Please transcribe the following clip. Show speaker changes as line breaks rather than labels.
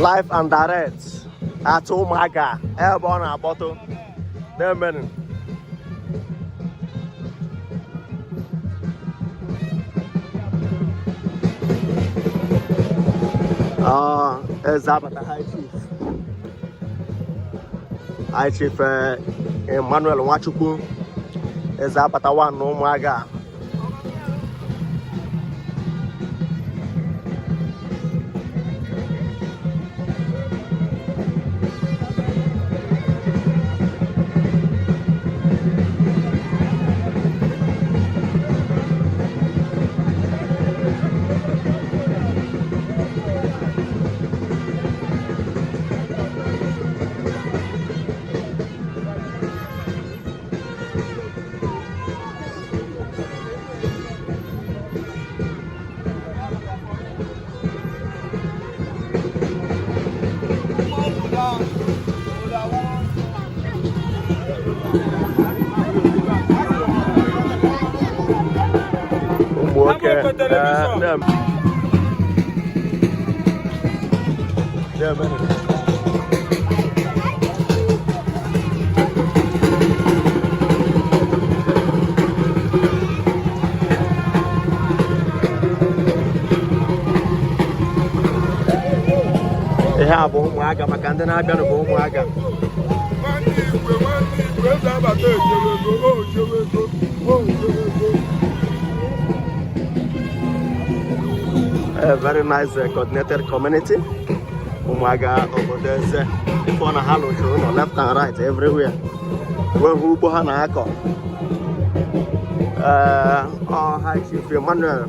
Live and direct at Ụmụaga, ebe ọ na-akpọtụ na-emenụ. Ah, eze abata, High Chief Emmanuel Nwachukwu, eze abata one na Ụmụaga. Ụmụ nwoke na-eme. Ihe a bụ Ụmụaga, maka ndị na-abịanụ bụ Ụmụaga.
Nwanne igwe, nwanne igwe, eze abata ejewego, o jewego, o jewego.
A very nice coordinated community. Ụmụaga obodo eze. Ife ọ na ha lụchiri ụlọ left and right everywhere. Wee hụ ugbo ha na-akọ. Ee, ọ High Chief Emmanuel.